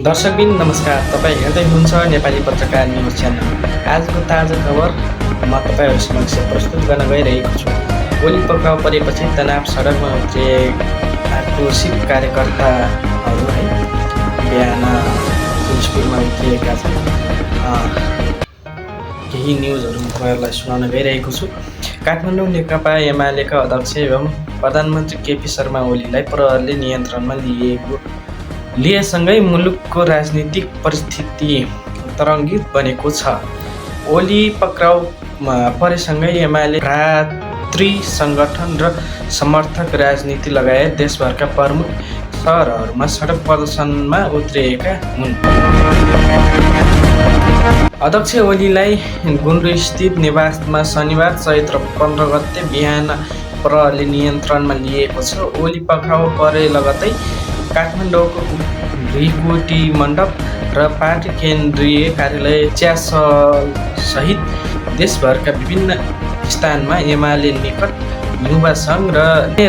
दर्शकबिन नमस्कार। तपाईँ हेर्दै हुनुहुन्छ नेपाली पत्रकार न्युज च्यानल। आजको ताजा खबर म तपाईँहरू समक्ष प्रस्तुत गर्न गइरहेको छु। गोली पक्राउ परेपछि तनाव सडकमा उत्रिएका क्रोशित कार्यकर्ताहरू बिहान पुलिसपुरमा उत्रिएका छन्। केही न्युजहरू म तपाईँहरूलाई सुनाउन गइरहेको छु। काठमाडौँ नेकपा एमालेका अध्यक्ष एवं प्रधानमन्त्री केपी शर्मा ओलीलाई प्रहरीले नियन्त्रणमा लिएसँगै मुलुकको राजनीतिक परिस्थिति तरङ्गित बनेको छ। ओली पक्राउ परेसँगै एमाले भ्रातृ सङ्गठन र समर्थक राजनीति लगायत देशभरका प्रमुख सहरहरूमा सडक प्रदर्शनमा उत्रिएका हुन्। अध्यक्ष ओलीलाई गुन्द्रुकस्थित निवासमा शनिबार चैत्र 15 गते बिहान प्रहरीले नियन्त्रणमा लिएको छ। ओली पक्राउ परे लगतै काठमाडौँको भृकुटी मण्डप र पार्टी केन्द्रीय कार्यालय च्यासलसहित देशभरका विभिन्न स्थानमा एमाले नेकट युवा सङ्घ र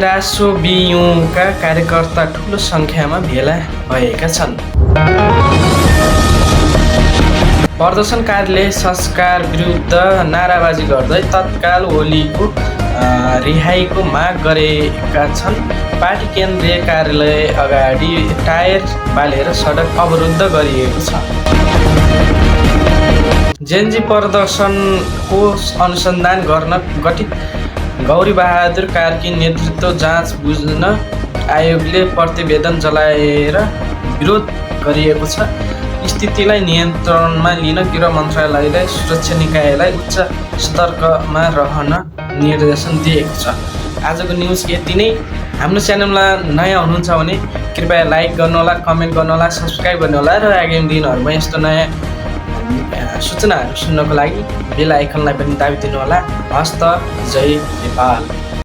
रासोबियुका कार्यकर्ता ठुलो सङ्ख्यामा भेला भएका छन्। प्रदर्शनकारीले संस्कार विरुद्ध नाराबाजी गर्दै तत्काल ओलीको रिहाईको माग गरेका छन्। पार्टी केन्द्रीय कार्यालय अगाडि टायर बालेर सडक अवरुद्ध गरिएको छ। जेन्जी प्रदर्शनको अनुसन्धान गर्न गठित गौरीबहादुर कार्की नेतृत्व जाँच बुझ्न आयोगले प्रतिवेदन जलाएर विरोध गरिएको छ। स्थितिलाई नियन्त्रणमा लिन गृह मन्त्रालयलाई सुरक्षा निकायलाई उच्च सतर्कमा रहन निर्देशन दिएको छ। आजको न्युज यति नै। हाम्रो च्यानलमा नयाँ हुनुहुन्छ भने कृपया लाइक गर्नुहोला, कमेन्ट गर्नुहोला, सब्सक्राइब गर्नुहोला र आगामी दिनहरूमा यस्तो नयाँ सूचनाहरू सुन्नको लागि बेल आइकनलाई पनि दाबिदिनुहोला। हस्त जय नेपाल।